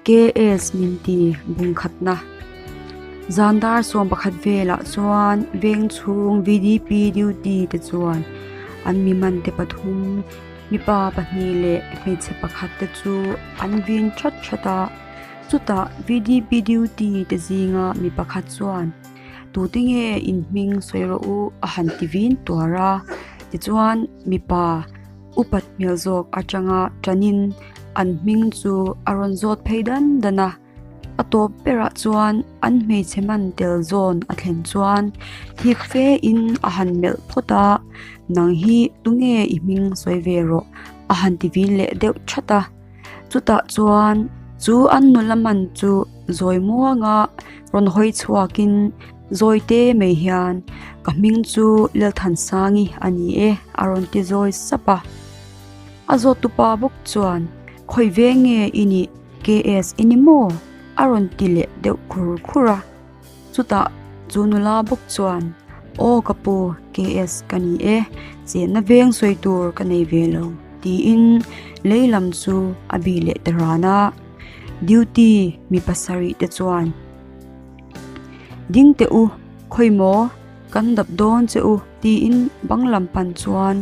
KS min ti bungkhatna. Zan dar 11 velah chuan veng chhung VDP duty te chuan an mi man te pathum mipa pahnih leh hmeichhe pakhat te chu an vin that that a. Chutah VDP duty te zinga mi pakhat chuan tute nge in hming sawi rawh u a han ti vin tuar a. Tichuan mipa upat hmel zawk atanga tanin an hming chu a rawn zawt phei dan dan a. A tawp berah chuan an hmeichhe man tel zawn a thlen chuan thik fe in a han melh phawt a nang hi tunge i hming sawi ve rawh a han ti vin leh deuh that a. Chutah chuan chu an nula man chu zawi muanga rawn hawi chhuakin zawi te mai hian ka hming chu Lalthansangi a ni e a rawn ti zawi sap a. A zawt tupa bawk chuan khawi veng nge i nih KS i ni maw a rawn ti leh deuh khur khur a. Chutah chu nula bawk chuan aw ka pu KS ka ni e chenna veng sawi tur ka nei ve lo tiin lei lam chu a bih leh ta ran a. Duty mi pasarih te chuan ding teh u khawi maw kan dap dawn che u tiin bang lam pan chuan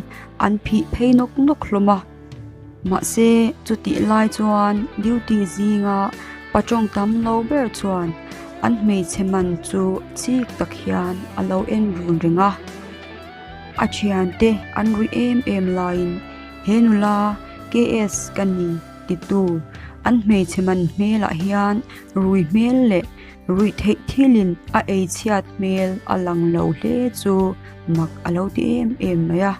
an phih phei nawk nawk hlawm a. Mahse chutih lai chuan duty zinga pa tawng tam lo ber chuan an hmeichhe man chu chik tak hian a lo en run reng a. A thiante an ruih em em laiin he nula KS ka ni titu an hmeichhe man hmelah hian rui hmel leh ruih theih thilin a ei chhiat hmel a lang lo hle chu mak a lo ti em em mai a.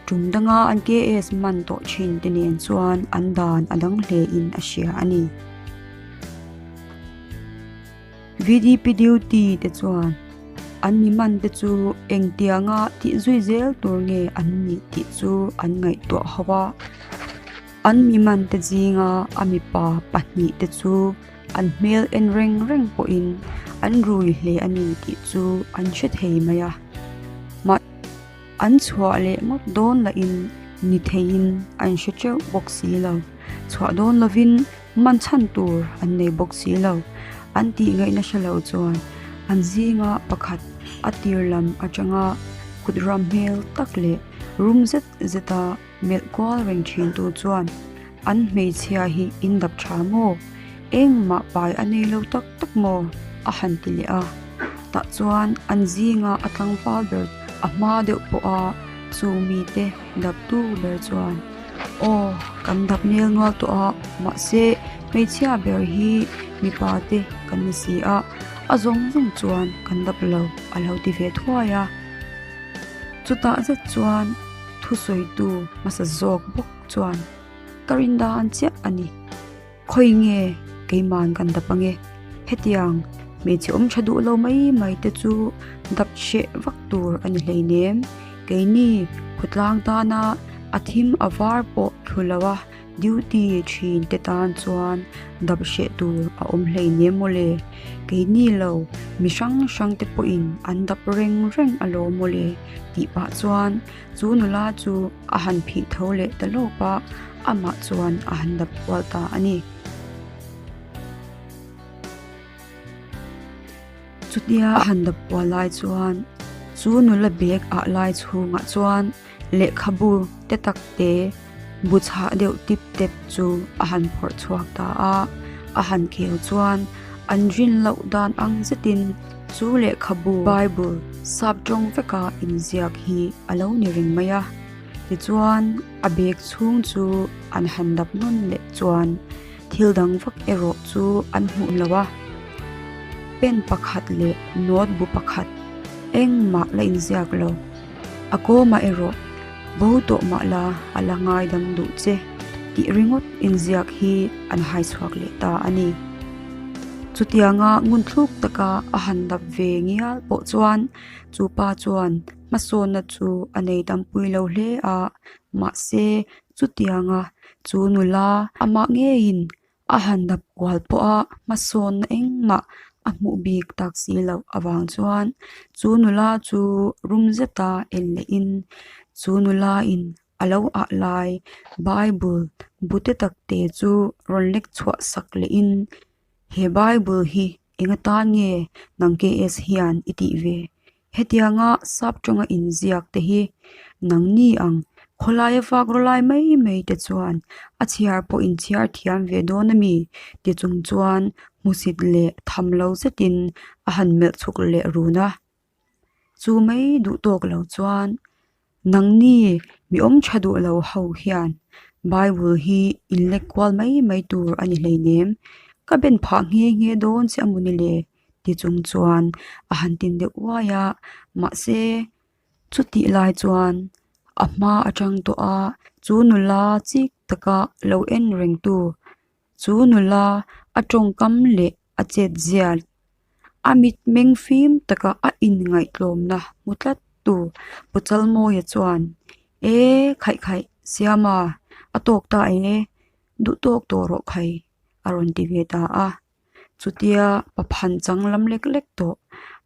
Tum danga an KS man tawh thin te nen chuan an dan a dang hle in a hria a ni. VDP duty te chuan an mi man te chu engtianga tih zui zel tur nge an nih tih chu an ngaihtuah ho a. An mi man te zinga a mipa pahnih te chu an hmel en reng reng pawhin an rui hle a ni tih chu an hre thei mai a. An chhuah leh ngawt dawn lahin ni theiin an hre teuh bawk si lo. Chhuah dawn lovin man chhan tur an nei bawk si lo. An tih ngaihna hre lo chuan an zinga pakhat a tir lam atanga kut ram hmel tak leh rum zet zeta melh kual reng thintu chuan an hmeichhia hi in dap tha maw? Engmah pai a nei lo tak tak maw? a han ti leh a. Tah chuan an zinga a tlangval ber a hma deuh pawha chu mite daptu ber chuan Aw kan dap nel nual tawh a, mahse hmeichhia ber hi mipa te kan ni si a, a zawng zawng chuan kan dap lo a lo ti ve thuai a. Chutah zet chuan thusawitu hmasa zawk bawk chuan ka rin dan chiah a ni. Khawi nge keiman kan dap ange? Hetiang hmeichhe awm tha duh lo mai mai te chu dap hreh vak tur a ni hleinem. Keini khawtlang tana a thim a var pawh thlu lo a duty thin te tan chuan dap hreh tur a awm hleinem mawle. Keini lo mi hrang hrang te pawhin an dap reng reng alawm mawle tih pah chuan Chu nula chu a han phih tho leh ta lawp a, amah chuan a han dap kual ta a ni. Chutia a han dap kual lai chuan chu nula bag ah lai chhungah chuan lehkhabu te tak te bu chhah deuh tip tep chu a han phawrh chhuak ta a, a han khel chuan an rin loh dan ang zetin Chu lehkhabu Bible sap tawng veka inziak hi a lo ni reng mai a, tichuan a bag chhung chu an han dap nawn leh chuan thil dang vak erawh chu an hmuh lo a, pen pakhat leh note bu pakhat engmah la inziak lo, a kawmah erawh bo tawh mah la a la ngaidam duh che tih ringawt inziak hi an hai chhuak leh ta a ni. Chutianga ngunthluk taka a han dap ve ngial pawh chuan chu pa chuan hmasawnna chu a nei tampui lo hle a, mahse chutianga chu nula amah ngeiin a han dap kual pawha hmasawnna engmah a hmuh bik tak si loh avang chuan chu nula chu rum zeta en lehin chu nula in. a lo ah lai bible bu te tak te chu rawn lek chhuah sak leh in he bible hi eng atan nge nang K S hian i tih ve hetianga sap tawnga inziak te hi nangni ang khawlaia vak rawlai lai mai mai te chuan a chhiar pawh in chhiar thiam ve dawn ami ti chung chuan hmusit leh tham lo zetin a han melh chhuk leh run a chu mai duh tawk lo chuan nangni mi awm tha duh lo ho hian bible hi in lek kual mai mai tur a ni hleinem ka ben phah nghe nghe dawn che a maw ni le ti chung chuan a han tin deuh uai a mahse chutih lai chuan a hma atang tawh a chu nula chik taka lo en reng tu chu nula a tawngkam leh a chet zia a mitmeng fim taka a inngaihtlawmna hmu tlat tu pu Chalmawia chuan e khaih khaih Siama a tawk ta e duh tawk tawh rawh khai a rawn ti ve ta a chutia pa phan chang lam lek lek tawh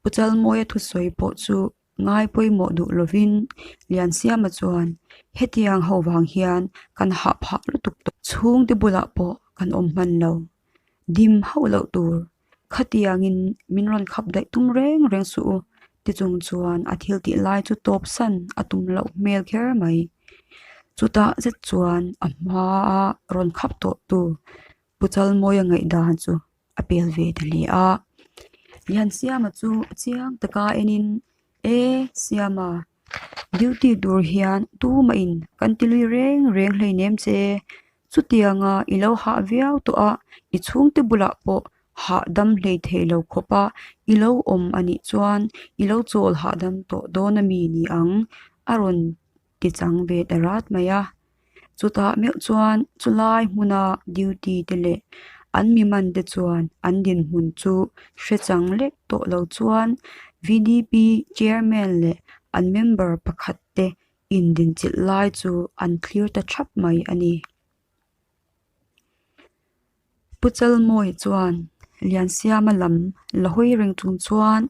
pu Chalmawia thusawi pawh chu ngai pawimawh duh lovin Liansiama chuan hetiang ho vang hian kan hah phah lutuk tawh chhungte bulah pawh kan awm hman lo dim hauh loh tur khatiangin min rawn khap daih tum reng reng suh u ti chung chuan a thil tih lai chu tawp san a tum loh hmel kher mai chutah zet chuan a hmaa rawn khap tawh tu Pu Chalmawia ngaihdan chu a pel ve ta hle a. Liansiama chu chiang taka enin E Siama, duty tur hian tumahin kan ti lui reng reng hleinem che. Chutianga i lo hah viau tawh a, i chhungte bulah pawh hahdam hlei thei lo khawpa i lo awm a nih chuan i lo chawl hahdam tawh dawn a mi ni ang a rawn ti chang ve ta rat mai a. Chutah meuh chuan chulai hmuna duty te leh an mi man te chuan an dinhmun chu hre chang lek tawh lo chuan V D P chairman leh an member pakhat te indinchilh lai chu an thlir ta thap mai a ni. Pu Chalmawia chuan Liansiama lam la hawi reng chung chuan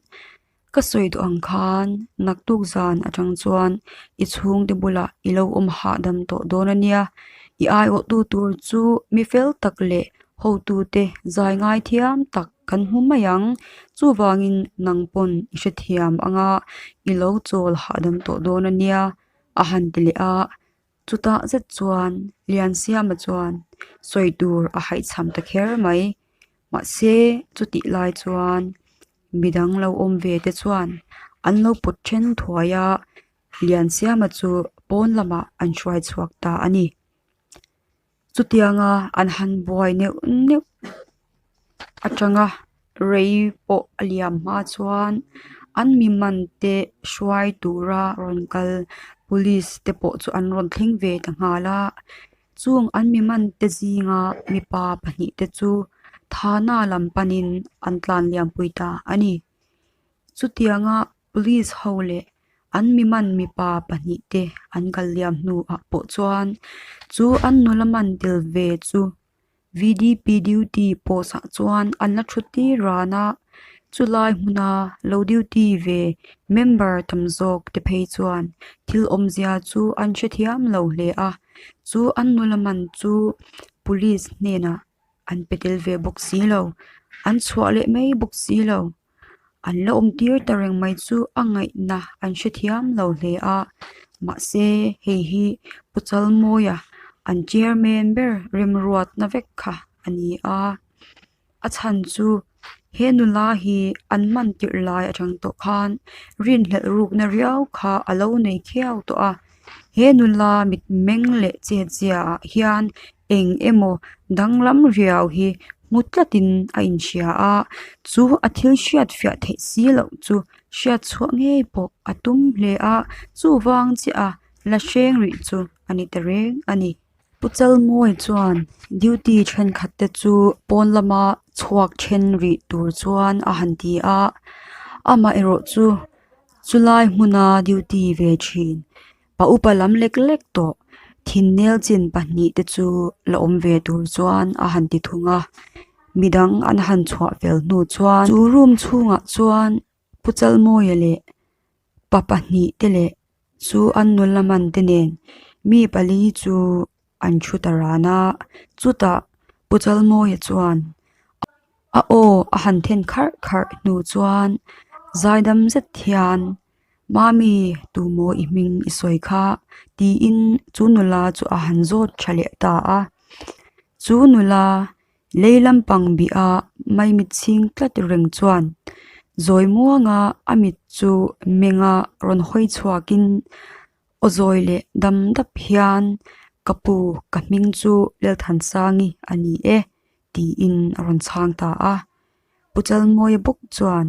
ka sawi duh ang khan naktuk zan atang chuan i chhungte bulah i lo awm hahdam tawh dawn a nia, i aiawhtu tur chu mi fel tak leh hotute zai ngai thiam tak kan hmu mai ang, chuvangin nang pawn i hrethiam anga i lo chawl hahdam tawh dawn a nia a han ti leh a. Chutah zet chuan Liansiama chuan sawi tur a haihchham ta kher mai. Mahse, chutih lai chuan midang lo awm ve te chuan an lo pawt then thuai a, Liansiama chu pawn lamah an hruai chhuak ta a ni. Chutianga an han buai neuh neuh atanga rei pawh a liam hma chuan an mi man te hruai tura rawn kal police te pawh chu an rawn thleng ve ta nghal a chung an mi man te zinga mipa pahnih te chu thana lam panin an tlan liam pui ta a ni chutianga police ho leh an mi man mipa pahnih te an kal liam hnuah pawh chuan chu an nula man tel ve chu V D P duty post ah chuan an la thu tir ran a chulai hmuna lo duty ve member tam zawk te phei chuan thil awmzia chu an hrethiam lo hle a chu an nula man chu police hnenah an pe tel ve bawk si lo an chhuah leh mai bawk si lo. An la awm tir ta reng mai chu a ngaihna an hrethiam lo hle a, mahse hei hi Pu Chalmawia an chairman ber remruatna vek kha a ni a, a chhan chu he nula hi an man tirh lai atang tawh khan rinhlelh rukna riau kha a lo nei khiau tawh a, he nula mitmeng leh chetzia ah hian eng emaw danglam riau hi hmu tlatin a inhria a, chu a thil hriat fiah theih si loh chu hriat chhuah ngei pawh a tum hle a, chuvang chiah a la hreng rih chu a ni ta reng a ni. Pu Chalmawia chuan duty thenkhat te chu pawn lama chhuak then rih tur chuan a han ti a, amaherawh chu chulai hmuna duty ve thin Pa upa lam lek lek tawh thinnel chin pahnih te chu la awm ve tur chuan a han ti thung a midang an han chhuah fel hnu chuan chu room chhungah chuan Pu Chalmawia leh pa pahnih te leh chu an nula man te nen. Mi pali chu an thu ta ran a, chutah Pu Chalmawia chuan a aw a han then kharh kharh hnu chuan zaidam zet hian Mami tumaw i hming i sawi kha tiin chu nula chu a han zawt tha leh ta a. Chu nula lei lampang bih a maimit chhing tlat reng chuan zawi muanga a mit chu menga rawn hawi chhuakin Aw zawi leh dam dap hian ka pu ka hming chu Lalthansangi a ni e tiin a rawn chhang ta a. Pu Chalmawia bawk chuan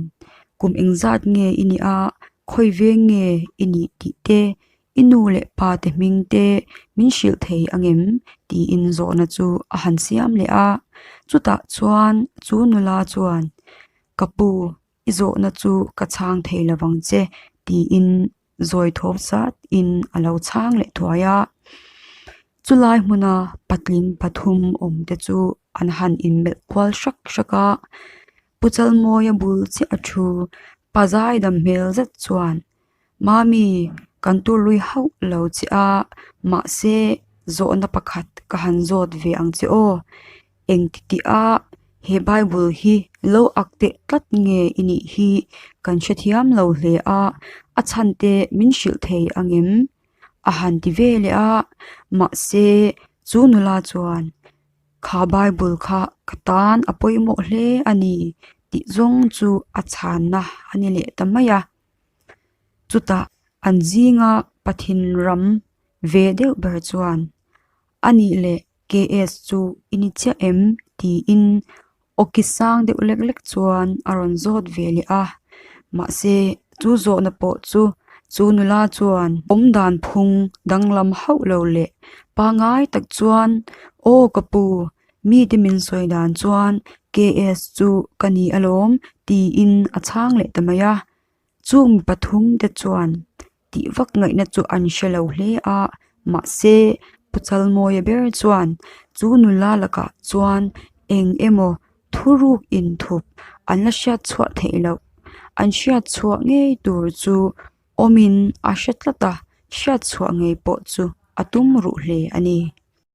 kum engzat nge i nih a, khawi veng nge i nih tih te, i nu leh pa te hming te min hrilh thei angem tiin zawhna chu a han siam leh a. Chutah chuan chu nula chuan ka pu i zawhna chu ka chhang thei lovang che tiin zawi thawm zat in a lo chhang leh thuai a. Chulai hmuna patling pathum awm te chu an han inmelh kual hrak hrak a. Pu Chalmawia bul chiah a thu pa zaidam hmel zet chuan Mami kan tur lui hauh lo che a mahse zawhna pakhat ka han zawt ve ang che aw. Engti tih a he bible hi lo ak teh tlat nge i nih hi kan hrethiam lo hle a, a chhan te min hrilh thei angem? A han ti ve leh a, mahse chu nula chuan kha bible kha ka tan a pawimawh hle a ni tih zawng chu a chhanna a ni leh ta mai a. Chutah an zinga Pathin ram ve deuh ber chuan A nih leh KS chu i ni chiah em? tiin awki sang deuh lek lek chuan a rawn zawt ve leh a. Mahse, chu zawhna pawh chu chu nula chuan awmdan phung danglam hauh lo leh pangngai tak chuan, Aw ka pu, mite min sawi dan chuan KS chu ka ni alawm tiin a chhang leh ta mai a. Chung mi pathumte chuan tih vak ngaihna chu an hre lo hle a, mahse Pu Chalmawia ber chuan chu nula lakah chuan eng emaw thuruk inthup an la hriat chhuah theih loh, an hriat chhuah ngei tur chu awmin a hre tlat a, hriat chhuah ngei pawh chu a tum ruh hle a ni.